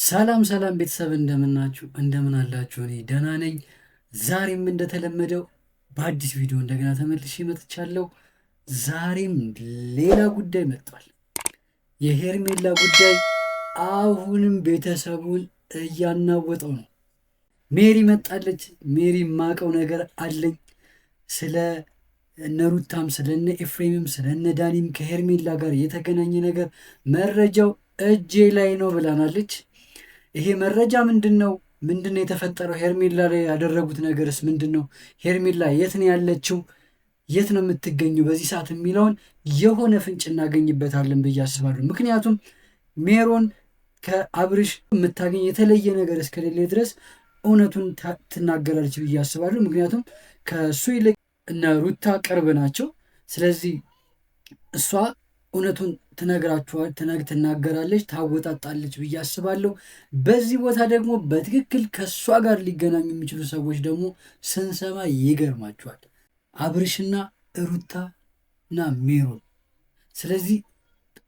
ሰላም ሰላም ቤተሰብ እንደምናችሁ እንደምን አላችሁ? እኔ ደህና ነኝ። ዛሬም እንደተለመደው በአዲስ ቪዲዮ እንደገና ተመልሼ መጥቻለሁ። ዛሬም ሌላ ጉዳይ መጥቷል። የሄርሜላ ጉዳይ አሁንም ቤተሰቡን እያናወጠው ነው። ሜሪ መጣለች። ሜሪ የማውቀው ነገር አለኝ ስለ እነ ሩታም ስለ እነ ኤፍሬምም ስለ እነ ዳኒም ከሄርሜላ ጋር የተገናኘ ነገር መረጃው እጄ ላይ ነው ብላናለች። ይሄ መረጃ ምንድን ነው? ምንድን ነው የተፈጠረው? ሄርሜላ ላይ ያደረጉት ነገርስ ምንድን ነው? ሄርሜላ የት ነው ያለችው? የት ነው የምትገኘው በዚህ ሰዓት የሚለውን የሆነ ፍንጭ እናገኝበታለን ብዬ አስባለሁ። ምክንያቱም ሜሮን ከአብርሽ የምታገኝ የተለየ ነገር እስከሌለ ድረስ እውነቱን ትናገራለች ብዬ አስባለሁ። ምክንያቱም ከእሱ ይልቅ እነ ሩታ ቅርብ ናቸው። ስለዚህ እሷ እውነቱን ትነግራችኋል ትናገራለች፣ ታወጣጣለች ብዬ አስባለሁ። በዚህ ቦታ ደግሞ በትክክል ከእሷ ጋር ሊገናኙ የሚችሉ ሰዎች ደግሞ ስንሰማ ይገርማችኋል። አብርሽና ሩታና ሜሮን። ስለዚህ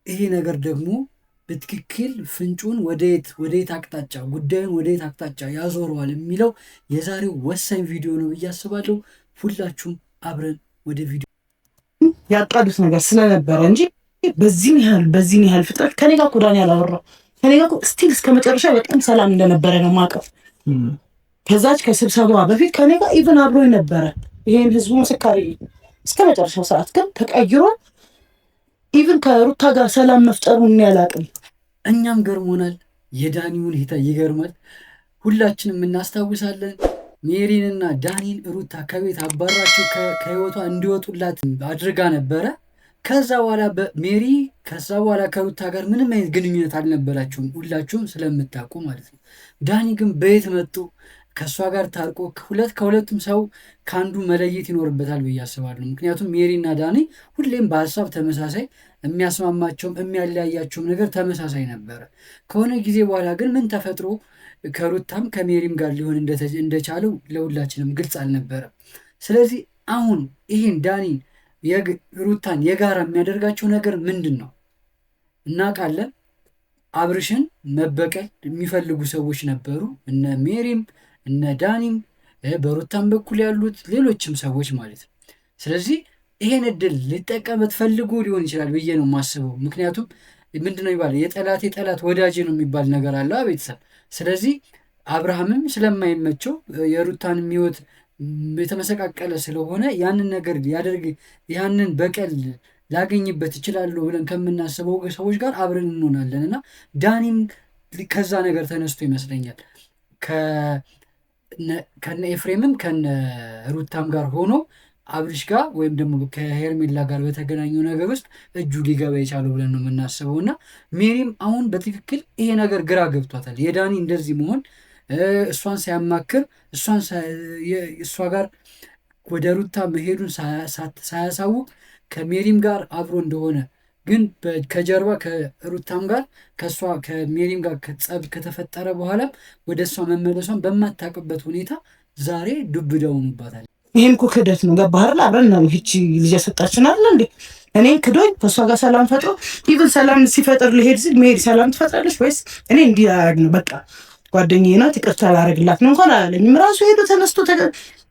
ይሄ ነገር ደግሞ በትክክል ፍንጩን ወደየት ወደየት አቅጣጫ ጉዳዩን ወደየት አቅጣጫ ያዞረዋል የሚለው የዛሬው ወሳኝ ቪዲዮ ነው ብዬ አስባለሁ። ሁላችሁም አብረን ወደ ቪዲዮ ያጣሉት ነገር ስለነበረ እንጂ በዚህን ያህል ፍጥረት ከኔ ጋር እኮ ዳኒ አላወራም። ከኔ ጋር እኮ still እስከ መጨረሻ በጣም ሰላም እንደነበረ ነው የማውቀው። ከዛች ከስብሰባዋ በፊት ከኔ ጋር even አብሮ ነበረ። ይሄን ህዝቡ ምስካሪ እስከ መጨረሻው ሰዓት ግን ተቀይሮ even ከሩታ ጋር ሰላም መፍጠሩን እኔ አላውቅም። እኛም ገርሞናል። የዳኒ ሁኔታ ይገርማል። ሁላችንም እናስታውሳለን። ሜሪንና ዳኒን ሩታ ከቤት አባራቸው ከህይወቷ እንዲወጡላት አድርጋ ነበረ። ከዛ በኋላ ሜሪ ከዛ በኋላ ከሩታ ጋር ምንም አይነት ግንኙነት አልነበራቸውም፣ ሁላችሁም ስለምታውቁ ማለት ነው። ዳኒ ግን በየት መጡ ከእሷ ጋር ታርቆ ከሁለቱም ሰው ከአንዱ መለየት ይኖርበታል ብዬ አስባለሁ። ምክንያቱም ሜሪና ዳኒ ሁሌም በሀሳብ ተመሳሳይ፣ የሚያስማማቸውም የሚያለያያቸውም ነገር ተመሳሳይ ነበረ። ከሆነ ጊዜ በኋላ ግን ምን ተፈጥሮ ከሩታም ከሜሪም ጋር ሊሆን እንደቻለው ለሁላችንም ግልጽ አልነበረም። ስለዚህ አሁን ይህን ዳኒን ሩታን የጋራ የሚያደርጋቸው ነገር ምንድን ነው? እናውቃለን። አብርሽን መበቀል የሚፈልጉ ሰዎች ነበሩ፣ እነ ሜሪም እነ ዳኒም በሩታም በኩል ያሉት ሌሎችም ሰዎች ማለት ነው። ስለዚህ ይሄን እድል ሊጠቀምበት ፈልጎ ሊሆን ይችላል ብዬ ነው የማስበው። ምክንያቱም ምንድነው ይባላል የጠላቴ ጠላት ወዳጄ ነው የሚባል ነገር አለ ቤተሰብ። ስለዚህ አብርሃምም ስለማይመቸው የሩታንም ሕይወት የተመሰቃቀለ ስለሆነ ያንን ነገር ያደርግ ያንን በቀል ላገኝበት እችላለሁ ብለን ከምናስበው ሰዎች ጋር አብረን እንሆናለን እና ዳኒም ከዛ ነገር ተነስቶ ይመስለኛል ከነ ኤፍሬምም ከነ ሩታም ጋር ሆኖ አብርሽ ጋር ወይም ደግሞ ከሄርሜላ ጋር በተገናኘው ነገር ውስጥ እጁ ሊገባ የቻለው ብለን ነው የምናስበው። እና ሜሪም አሁን በትክክል ይሄ ነገር ግራ ገብቷታል። የዳኒ እንደዚህ መሆን እሷን ሳያማክር እሷ ጋር ወደ ሩታ መሄዱን ሳያሳውቅ ከሜሪም ጋር አብሮ እንደሆነ ግን ከጀርባ ከሩታም ጋር ከእሷ ከሜሪም ጋር ጸብ ከተፈጠረ በኋላም ወደ እሷ መመለሷን በማታውቅበት ሁኔታ ዛሬ ዱብ እዳ ሆኖባታል። ይህም እኮ ክህደት ነው። ገባህ አይደል? አብረን ነው ይቺ ልጅ ያሰጣችን አይደል እንዴ? እኔን ክዶኝ ከእሷ ጋር ሰላም ፈጥሮ even ሰላም ሲፈጥር ልሄድ ሲል መሄድ ሰላም ትፈጥራለች ወይስ እኔ እንዲህ አያደርግ ነው በቃ ጓደኛዬ ናት ይቅርታ ላደርግላት ነው እንኳን አላለኝም። ራሱ ሄዶ ተነስቶ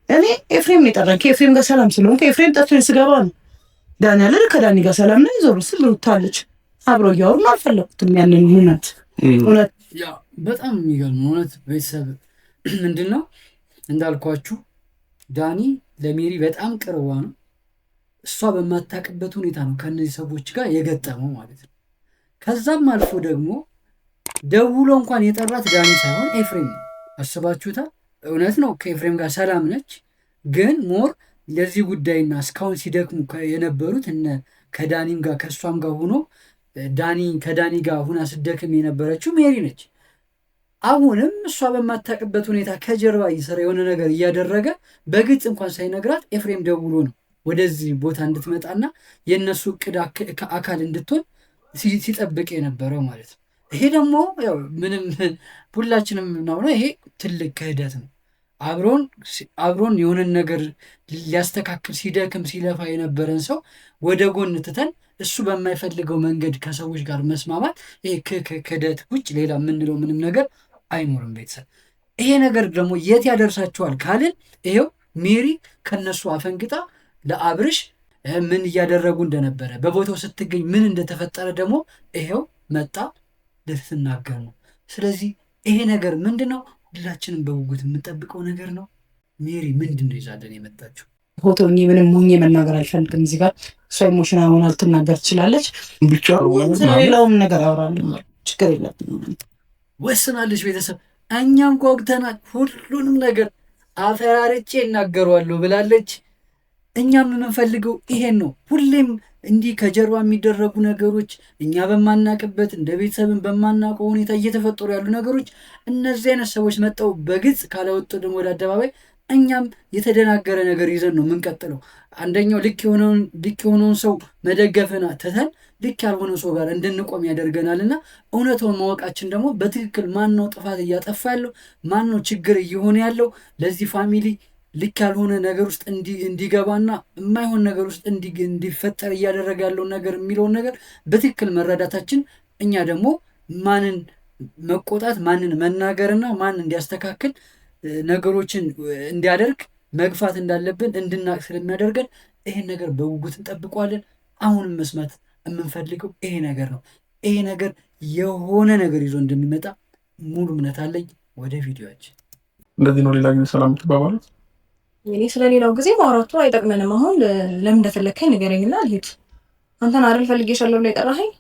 እኔ ኤፍሬም ነው የጠራኝ። ከኤፍሬም ጋር ሰላም ስለሆንኩ ኤፍሬም ጠርቶኝ ስገባ ነው ዳኒ አለ ከዳኒ ጋር ሰላም ነው ይዞሩ ስል ሩታ አለች። አብረው እያወሩ ነው። አልፈለኩትም ያንን እውነት እውነት ያ በጣም የሚገርም እውነት ቤተሰብ ምንድን ነው እንዳልኳችሁ ዳኒ ለሜሪ በጣም ቅርቧ ነው። እሷ በማታውቅበት ሁኔታ ነው ከእነዚህ ሰዎች ጋር የገጠመው ማለት ነው። ከዛም አልፎ ደግሞ ደውሎ እንኳን የጠራት ዳኒ ሳይሆን ኤፍሬም ነው። አስባችሁታል? እውነት ነው ከኤፍሬም ጋር ሰላም ነች፣ ግን more ለዚህ ጉዳይና እስካሁን ሲደክሙ የነበሩት እነ ከዳኒም ጋር ከእሷም ጋር ሆኖ ዳኒ ከዳኒ ጋር ሁና ስደክም የነበረችው ሜሪ ነች። አሁንም እሷ በማታውቅበት ሁኔታ ከጀርባ እየሰራ የሆነ ነገር እያደረገ በግልጽ እንኳን ሳይነግራት ኤፍሬም ደውሎ ነው ወደዚህ ቦታ እንድትመጣና የእነሱ እቅድ አካል እንድትሆን ሲጠብቅ የነበረው ማለት ነው። ይሄ ደግሞ ያው ምንም ሁላችንም የምናምነው ይሄ ትልቅ ክህደት ነው። አብሮን የሆነን ነገር ሊያስተካክል ሲደክም ሲለፋ የነበረን ሰው ወደ ጎን ትተን እሱ በማይፈልገው መንገድ ከሰዎች ጋር መስማማት ይሄ ክህደት ውጭ ሌላ የምንለው ምንም ነገር አይኖርም። ቤተሰብ ይሄ ነገር ደግሞ የት ያደርሳቸዋል ካልን ይሄው ሜሪ ከነሱ አፈንግጣ ለአብርሽ ምን እያደረጉ እንደነበረ በቦታው ስትገኝ ምን እንደተፈጠረ ደግሞ ይሄው መጣ ልትናገር ነው። ስለዚህ ይሄ ነገር ምንድን ነው? ሁላችንም በጉጉት የምንጠብቀው ነገር ነው። ሜሪ ምንድን ነው ይዛለን የመጣችው? ፎቶ ምንም ሆኜ መናገር አልፈልግም። እዚህ ጋር እሷ emotional ሆና ልትናገር ትችላለች። ብቻ ስለሌላውም ነገር አወራለሁ፣ ችግር የለብኝም። ወስናለች። ቤተሰብ እኛም ጓጉተናል። ሁሉንም ነገር አፈራርጬ እናገረዋለሁ ብላለች። እኛም የምንፈልገው ይሄን ነው። ሁሌም እንዲህ ከጀርባ የሚደረጉ ነገሮች እኛ በማናቅበት እንደ ቤተሰብን በማናውቀው ሁኔታ እየተፈጠሩ ያሉ ነገሮች እነዚህ አይነት ሰዎች መጠው በግልጽ ካለወጡ ደግሞ ወደ አደባባይ እኛም የተደናገረ ነገር ይዘን ነው የምንቀጥለው። አንደኛው ልክ የሆነውን ሰው መደገፍን ትተን ልክ ያልሆነው ሰው ጋር እንድንቆም ያደርገናል። እና እውነታውን ማወቃችን ደግሞ በትክክል ማን ነው ጥፋት እያጠፋ ያለው፣ ማን ነው ችግር እየሆነ ያለው ለዚህ family ልክ ያልሆነ ነገር ውስጥ እንዲገባና የማይሆን ነገር ውስጥ እንዲፈጠር እያደረገ ያለውን ነገር የሚለውን ነገር በትክክል መረዳታችን እኛ ደግሞ ማንን መቆጣት፣ ማንን መናገርና ማን እንዲያስተካክል ነገሮችን እንዲያደርግ መግፋት እንዳለብን እንድናቅ ስለሚያደርገን ይሄን ነገር በጉጉት እንጠብቀዋለን። አሁንም መስማት የምንፈልገው ይሄ ነገር ነው። ይሄ ነገር የሆነ ነገር ይዞ እንደሚመጣ ሙሉ እምነት አለኝ። ወደ ቪዲዮችን እንደዚህ ነው። ሌላ ጊዜ ሰላም የምትባባሉት? እኔ ስለሌላው ጊዜ ማውራቱ አይጠቅመንም። አሁን ለምን እንደፈለግከኝ ንገረኝና ልሂድ። አንተን አይደል ፈልጌሻለሁ ብለህ የጠራኸኝ?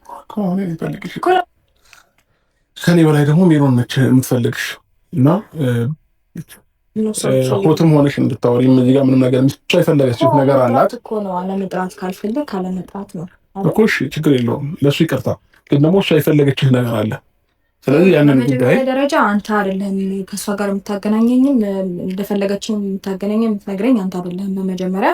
ከኔ በላይ ደግሞ ሜሮን ነች የምትፈልግሽ እና hot ም ሆነሽ እንድታወሪ እዚህ ጋር ምንም ነገር ብቻ የፈለገችው ነገር አላት እኮ ነው። አለመጥራት ካልፈለግ አለመጥራት ነው እኮ። እሺ ችግር የለውም ለእሱ ይቅርታ። ግን ደግሞ እሷ የፈለገችህ ነገር አለ። ስለዚህ ያንን ጉዳይ ደረጃ አንተ አይደለህም ከእሷ ጋር የምታገናኘኝም እንደፈለገችኝ የምታገናኘኝ የምትነግረኝ አንተ አይደለህም በመጀመሪያ።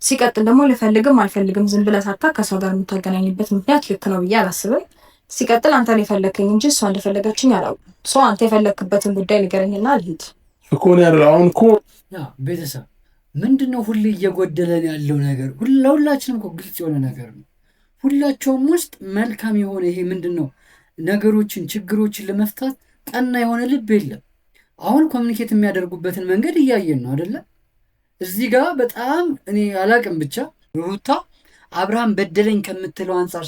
ሲቀጥል ደግሞ ልፈልግም አልፈልግም ዝም ብለህ ሳታ ከእሷ ጋር የምታገናኝበት ምክንያት ልክ ነው ብዬ አላስብም። ሲቀጥል አንተ ነው የፈለግከኝ እንጂ እሷ እንደፈለገችኝ አላውቅም። ሰው አንተ የፈለግክበትን ጉዳይ ንገረኝና ልሂድ እኮ ነው ያለው። አሁን እኮ ቤተሰብ ምንድን ነው ሁሌ እየጎደለን ያለው ነገር? ለሁላችንም እኮ ግልጽ የሆነ ነገር ነው። ሁላቸውም ውስጥ መልካም የሆነ ይሄ ምንድን ነው ነገሮችን ችግሮችን ለመፍታት ቀና የሆነ ልብ የለም። አሁን communicate የሚያደርጉበትን መንገድ እያየን ነው አደለ? እዚህ ጋር በጣም እኔ አላቅም ብቻ ሩታ አብርሃም በደለኝ ከምትለው አንጻር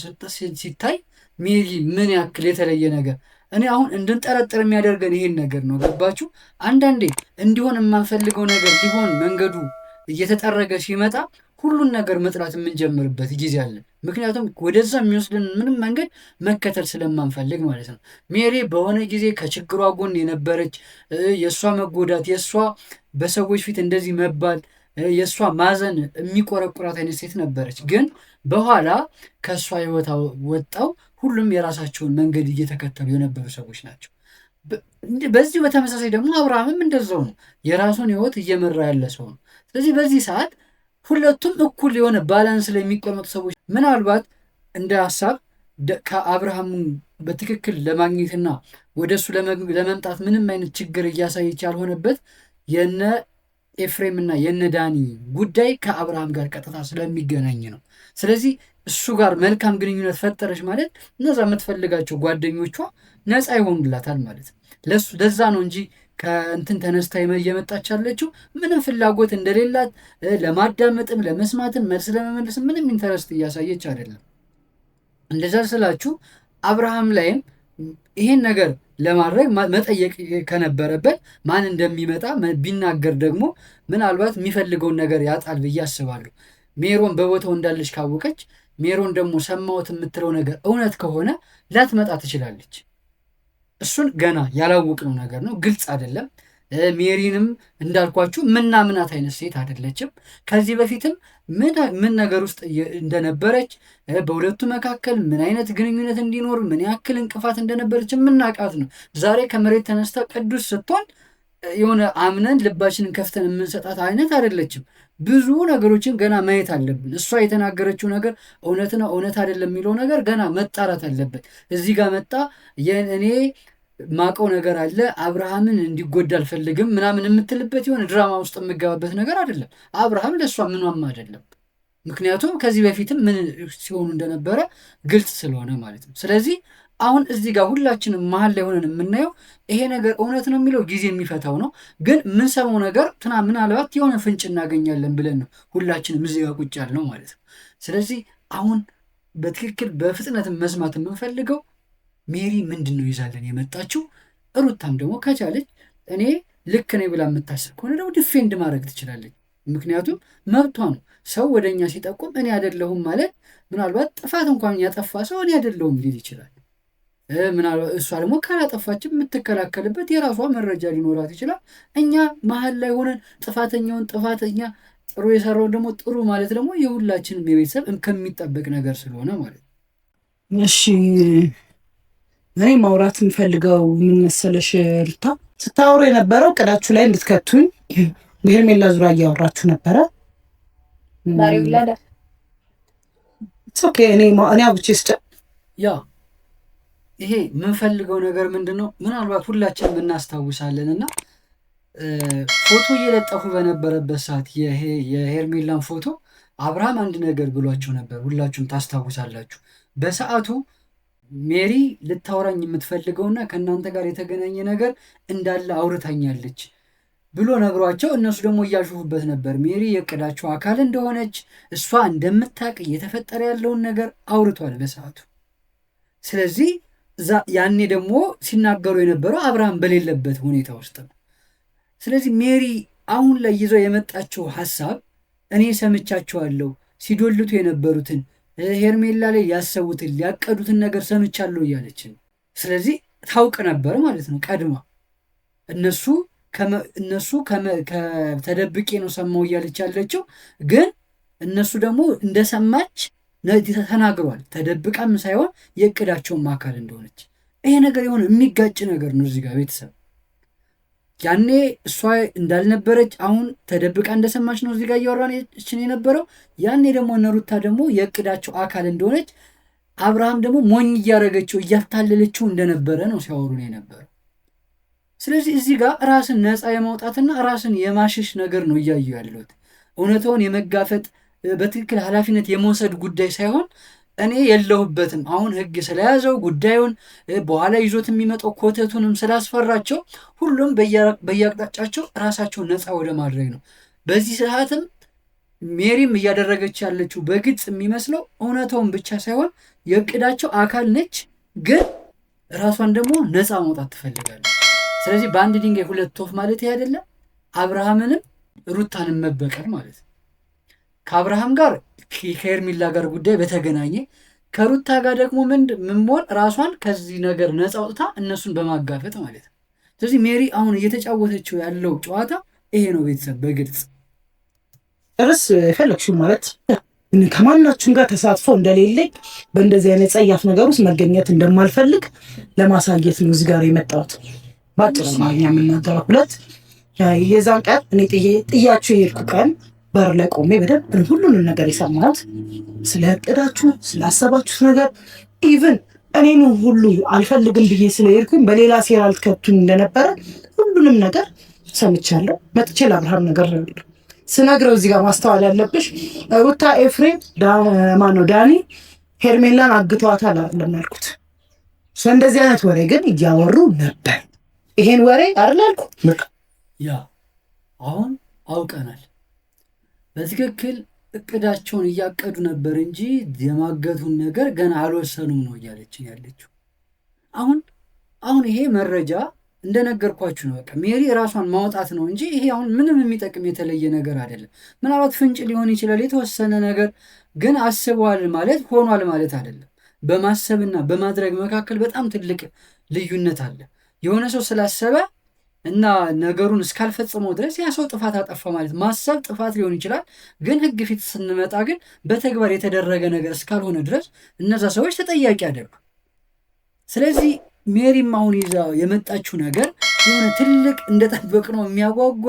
ሲታይ ሜሪ ምን ያክል የተለየ ነገር እኔ አሁን እንድንጠረጥር የሚያደርገን ይሄን ነገር ነው። ገባችሁ? አንዳንዴ እንዲሆን የማንፈልገው ነገር ሊሆን መንገዱ እየተጠረገ ሲመጣ ሁሉን ነገር መጥላት የምንጀምርበት ጊዜ አለ። ምክንያቱም ወደዛ የሚወስድን ምንም መንገድ መከተል ስለማንፈልግ ማለት ነው። ሜሪ በሆነ ጊዜ ከችግሯ ጎን የነበረች፣ የእሷ መጎዳት፣ የእሷ በሰዎች ፊት እንደዚህ መባል፣ የእሷ ማዘን የሚቆረቁራት አይነት ሴት ነበረች። ግን በኋላ ከእሷ ሕይወት ወጣው ሁሉም የራሳቸውን መንገድ እየተከተሉ የነበሩ ሰዎች ናቸው። በዚሁ በተመሳሳይ ደግሞ አብርሃምም እንደዛው ነው። የራሱን ሕይወት እየመራ ያለ ሰው ነው። ስለዚህ በዚህ ሰዓት ሁለቱም እኩል የሆነ balance ላይ የሚቀመጡ ሰዎች ምናልባት እንደ ሀሳብ ከአብርሃሙ በትክክል ለማግኘትና ወደ እሱ ለመምጣት ምንም አይነት ችግር እያሳየች ያልሆነበት የነ ኤፍሬም እና የነ ዳኒ ጉዳይ ከአብርሃም ጋር ቀጥታ ስለሚገናኝ ነው። ስለዚህ እሱ ጋር መልካም ግንኙነት ፈጠረች ማለት እነዛ የምትፈልጋቸው ጓደኞቿ ነፃ ይሆኑላታል ማለት ነው። ለዛ ነው እንጂ ከእንትን ተነስታ እየመጣች ያለችው ምንም ፍላጎት እንደሌላት ለማዳመጥም ለመስማትም መልስ ለመመለስም ምንም interest እያሳየች አይደለም። እንደዛ ስላችሁ አብርሃም ላይም ይሄን ነገር ለማድረግ መጠየቅ ከነበረበት ማን እንደሚመጣ ቢናገር ደግሞ ምናልባት የሚፈልገውን ነገር ያጣል ብዬ አስባለሁ። ሜሮን በቦታው እንዳለች ካወቀች፣ ሜሮን ደግሞ ሰማሁት የምትለው ነገር እውነት ከሆነ ላትመጣ ትችላለች። እሱን ገና ያላወቅነው ነገር ነው፣ ግልጽ አይደለም። ሜሪንም እንዳልኳችሁ ምናምናት አይነት ሴት አይደለችም። ከዚህ በፊትም ምን ነገር ውስጥ እንደነበረች፣ በሁለቱ መካከል ምን አይነት ግንኙነት እንዲኖር ምን ያክል እንቅፋት እንደነበረች የምናውቃት ነው። ዛሬ ከመሬት ተነስታ ቅዱስ ስትሆን የሆነ አምነን ልባችንን ከፍተን የምንሰጣት አይነት አይደለችም። ብዙ ነገሮችን ገና ማየት አለብን። እሷ የተናገረችው ነገር እውነት ነው እውነት አይደለም የሚለው ነገር ገና መጣራት አለበት። እዚህ ጋር መጣ እኔ ማቀው ነገር አለ፣ አብርሃምን እንዲጎዳ አልፈልግም ምናምን የምትልበት የሆነ ድራማ ውስጥ የምገባበት ነገር አይደለም። አብርሃም ለእሷ ምኗም አይደለም። ምክንያቱም ከዚህ በፊትም ምን ሲሆኑ እንደነበረ ግልጽ ስለሆነ ማለት ነው። ስለዚህ አሁን እዚህ ጋር ሁላችንም መሀል ላይ ሆነን የምናየው ይሄ ነገር እውነት ነው የሚለው ጊዜ የሚፈታው ነው። ግን የምንሰማው ነገር ምናልባት የሆነ ፍንጭ እናገኛለን ብለን ነው ሁላችንም እዚህ ጋር ቁጭ ያልነው ማለት ነው። ስለዚህ አሁን በትክክል በፍጥነት መስማት የምንፈልገው ሜሪ ምንድን ነው ይዛለን የመጣችው፣ ሩታም ደግሞ ከቻለች እኔ ልክ ነኝ ብላ የምታስብ ከሆነ ደግሞ defend ማድረግ ትችላለች። ምክንያቱም መብቷ ነው። ሰው ወደ እኛ ሲጠቁም እኔ አይደለሁም ማለት ምናልባት ጥፋት እንኳን ያጠፋ ሰው እኔ አይደለሁም ሊል ይችላል። ምናልባት እሷ ደግሞ ካላጠፋችም የምትከላከልበት የራሷ መረጃ ሊኖራት ይችላል። እኛ መሀል ላይ ሆነን ጥፋተኛውን ጥፋተኛ ጥሩ የሰራውን ደግሞ ጥሩ ማለት ደግሞ የሁላችንም የቤተሰብ ከሚጠበቅ ነገር ስለሆነ ማለት ነው። እሺ እኔ ማውራት የምፈልገው ምን መሰለሽ ሩታ፣ ስታወሩ የነበረው ቅዳችሁ ላይ እንድትከቱኝ በሄርሜላ ዙሪያ እያወራችሁ ነበረ። Okay እኔ አብቼ ስጨ ያ ይሄ የምንፈልገው ነገር ምንድን ነው? ምናልባት ሁላችንም እናስታውሳለን እና ፎቶ እየለጠፉ በነበረበት ሰዓት የሄርሜላን ፎቶ አብርሃም አንድ ነገር ብሏቸው ነበር። ሁላችሁም ታስታውሳላችሁ። በሰዓቱ ሜሪ ልታወራኝ የምትፈልገውና ከእናንተ ጋር የተገናኘ ነገር እንዳለ አውርታኛለች ብሎ ነግሯቸው እነሱ ደግሞ እያሾፉበት ነበር። ሜሪ የእቅዳቸው አካል እንደሆነች እሷ እንደምታውቅ እየተፈጠረ ያለውን ነገር አውርቷል በሰዓቱ። ስለዚህ ያኔ ደግሞ ሲናገሩ የነበረው አብርሃም በሌለበት ሁኔታ ውስጥ ነው። ስለዚህ ሜሪ አሁን ላይ ይዘው የመጣቸው ሀሳብ እኔ ሰምቻቸዋለሁ ሲዶልቱ የነበሩትን ሄርሜላ ላይ ያሰቡትን ሊያቀዱትን ነገር ሰምቻለሁ እያለች ነው። ስለዚህ ታውቅ ነበር ማለት ነው ቀድማ እነሱ እነሱ ተደብቄ ነው ሰማው እያለች ያለችው፣ ግን እነሱ ደግሞ እንደሰማች ተናግሯል። ተደብቃም ሳይሆን የእቅዳቸውም አካል እንደሆነች ይሄ ነገር የሆነ የሚጋጭ ነገር ነው እዚህ ጋር ቤተሰብ። ያኔ እሷ እንዳልነበረች አሁን ተደብቃ እንደሰማች ነው እዚህ ጋር እያወራችን የነበረው። ያኔ ደግሞ እነ ሩታ ደግሞ የእቅዳቸው አካል እንደሆነች አብርሃም ደግሞ ሞኝ እያደረገችው እያታለለችው እንደነበረ ነው ሲያወሩ ነው የነበረው። ስለዚህ እዚህ ጋር ራስን ነፃ የማውጣትና ራስን የማሸሽ ነገር ነው እያዩ ያለሁት። እውነታውን የመጋፈጥ በትክክል ኃላፊነት የመውሰድ ጉዳይ ሳይሆን እኔ የለሁበትም አሁን ሕግ ስለያዘው ጉዳዩን በኋላ ይዞት የሚመጣው ኮተቱንም ስላስፈራቸው ሁሉም በየአቅጣጫቸው ራሳቸውን ነፃ ወደ ማድረግ ነው። በዚህ ሰዓትም ሜሪም እያደረገች ያለችው በግልጽ የሚመስለው እውነታውን ብቻ ሳይሆን የእቅዳቸው አካል ነች፣ ግን ራሷን ደግሞ ነፃ ማውጣት ትፈልጋለች። ስለዚህ በአንድ ድንጋይ ሁለት ወፍ ማለት ይሄ አይደለም። አብርሃምንም ሩታንም መበቀል ማለት ነው። ከአብርሃም ጋር ከሄርሜላ ጋር ጉዳይ በተገናኘ ከሩታ ጋር ደግሞ ምን መሆን ራሷን ከዚህ ነገር ነፃ አውጥታ እነሱን በማጋፈጥ ማለት ነው። ስለዚህ ሜሪ አሁን እየተጫወተችው ያለው ጨዋታ ይሄ ነው። ቤተሰብ በግልጽ እርስ የፈለግሽው ማለት ከማናችሁም ጋር ተሳትፎ እንደሌለኝ በእንደዚህ አይነት ጸያፍ ነገር ውስጥ መገኘት እንደማልፈልግ ለማሳየት ነው እዚህ ጋር የመጣሁት። በአጭር አማርኛ የምናገረው ሁለት የዛን ቀን እኔ ጥያችሁ የሄድኩ ቀን በር ላይ ቆሜ በደንብ ሁሉንም ነገር የሰማሁት ስለ እቅዳችሁ ስላሰባችሁት ነገር even እኔን ሁሉ አልፈልግም ብዬ ስለሄድኩኝ በሌላ ሴራ ልትከቱኝ እንደነበረ ሁሉንም ነገር ሰምቻለሁ። መጥቼ ለአብርሃም ነገር ስነግረው እዚህ ጋር ማስተዋል ያለብሽ ሩታ፣ ኤፍሬም፣ ማነው ዳኒ ሄርሜላን አግተዋታል አይደለም ያልኩት። እንደዚህ አይነት ወሬ ግን እያወሩ ነበር። ይሄን ወሬ አይደል ያልኩት። ያ አሁን አውቀናል በትክክል እቅዳቸውን እያቀዱ ነበር እንጂ የማገቱን ነገር ገና አልወሰኑም ነው እያለችን ያለችው። አሁን አሁን ይሄ መረጃ እንደነገርኳችሁ ነው። በቃ ሜሪ ራሷን ማውጣት ነው እንጂ ይሄ አሁን ምንም የሚጠቅም የተለየ ነገር አይደለም። ምናልባት ፍንጭ ሊሆን ይችላል የተወሰነ ነገር ግን አስበዋል ማለት ሆኗል ማለት አይደለም። በማሰብና በማድረግ መካከል በጣም ትልቅ ልዩነት አለ። የሆነ ሰው ስላሰበ እና ነገሩን እስካልፈጸመው ድረስ ያ ሰው ጥፋት አጠፋ ማለት ማሰብ ጥፋት ሊሆን ይችላል። ግን ሕግ ፊት ስንመጣ ግን በተግባር የተደረገ ነገር እስካልሆነ ድረስ እነዛ ሰዎች ተጠያቂ አይደሉም። ስለዚህ ሜሪም አሁን ይዛ የመጣችው ነገር የሆነ ትልቅ እንደጠበቅነው የሚያጓጓ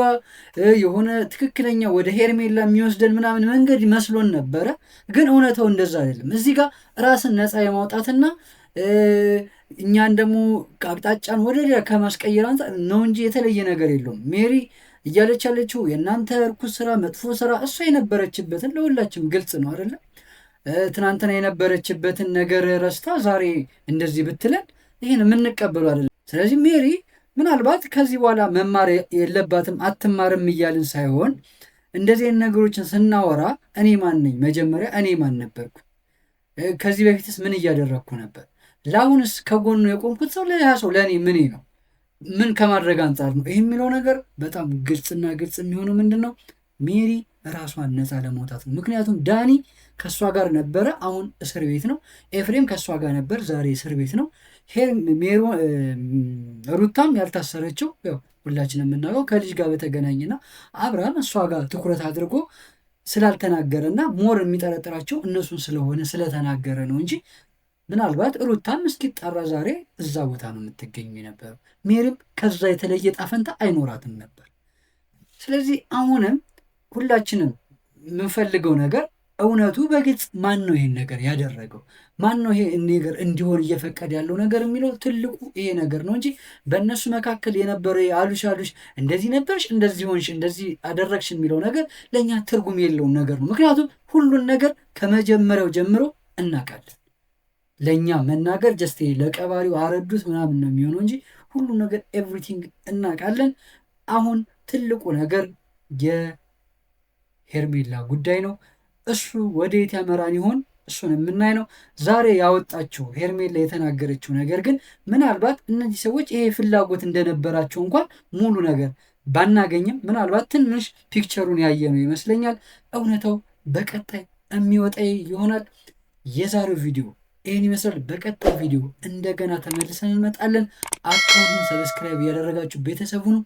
የሆነ ትክክለኛ ወደ ሄርሜላ የሚወስደን ምናምን መንገድ መስሎን ነበረ። ግን እውነታው እንደዛ አይደለም። እዚህ ጋር ራስን ነፃ የማውጣትና እኛን ደግሞ አቅጣጫን ወደ ሌላ ከማስቀየር አንጻር ነው እንጂ የተለየ ነገር የለውም። ሜሪ እያለች ያለችው የእናንተ እርኩስ ስራ፣ መጥፎ ስራ እሷ የነበረችበትን ለሁላችንም ግልጽ ነው አይደለ? ትናንትና የነበረችበትን ነገር ረስታ ዛሬ እንደዚህ ብትለን ይህን የምንቀበሉ አይደለም። ስለዚህ ሜሪ ምናልባት ከዚህ በኋላ መማር የለባትም አትማርም እያልን ሳይሆን እንደዚህ አይነት ነገሮችን ስናወራ እኔ ማን ነኝ? መጀመሪያ እኔ ማን ነበርኩ? ከዚህ በፊትስ ምን እያደረግኩ ነበር? ለአሁንስ ከጎኑ የቆምኩት ሰው ለያ ሰው ለእኔ ምን ነው? ምን ከማድረግ አንጻር ነው? ይህ የሚለው ነገር በጣም ግልጽና ግልጽ የሚሆነው ምንድን ነው ሜሪ ራሷን ነፃ ለመውጣት ነው። ምክንያቱም ዳኒ ከእሷ ጋር ነበረ፣ አሁን እስር ቤት ነው። ኤፍሬም ከእሷ ጋር ነበር፣ ዛሬ እስር ቤት ነው። ሩታም ያልታሰረችው ያው ሁላችን የምናውቀው ከልጅ ጋር በተገናኘና አብርሃም እሷ ጋር ትኩረት አድርጎ ስላልተናገረና more የሚጠረጥራቸው እነሱን ስለሆነ ስለተናገረ ነው እንጂ ምናልባት ሩታም እስኪጣራ ዛሬ እዛ ቦታ ነው የምትገኙ የነበረው። ሜሪም ከዛ የተለየ ጣፈንታ አይኖራትም ነበር። ስለዚህ አሁንም ሁላችንም የምንፈልገው ነገር እውነቱ በግልጽ ማን ነው ይሄን ነገር ያደረገው፣ ማን ነው ይሄ ነገር እንዲሆን እየፈቀደ ያለው ነገር የሚለው ትልቁ ይሄ ነገር ነው እንጂ በእነሱ መካከል የነበረ አሉሽ አሉሽ እንደዚህ ነበርሽ፣ እንደዚህ ሆንሽ፣ እንደዚህ አደረግሽ የሚለው ነገር ለእኛ ትርጉም የለውም ነገር ነው። ምክንያቱም ሁሉን ነገር ከመጀመሪያው ጀምሮ እናውቃለን። ለእኛ መናገር just ለቀባሪው አረዱት ምናምን ነው የሚሆነው እንጂ ሁሉም ነገር everything እናውቃለን። አሁን ትልቁ ነገር የሄርሜላ ጉዳይ ነው። እሱ ወደየት ያመራን ይሆን? እሱን የምናይ ነው። ዛሬ ያወጣችው ሄርሜላ የተናገረችው ነገር ግን ምናልባት እነዚህ ሰዎች ይሄ ፍላጎት እንደነበራቸው እንኳን ሙሉ ነገር ባናገኝም ምናልባት ትንሽ picture ኡን ያየ ነው ይመስለኛል። እውነታው በቀጣይ የሚወጣ ይሆናል። የዛሬው ቪዲዮ ይህን ይመስላል። በቀጣይ ቪዲዮ እንደገና ተመልሰን እንመጣለን። account ኡን subscribe ያደረጋችሁ ቤተሰብ ሁኑ።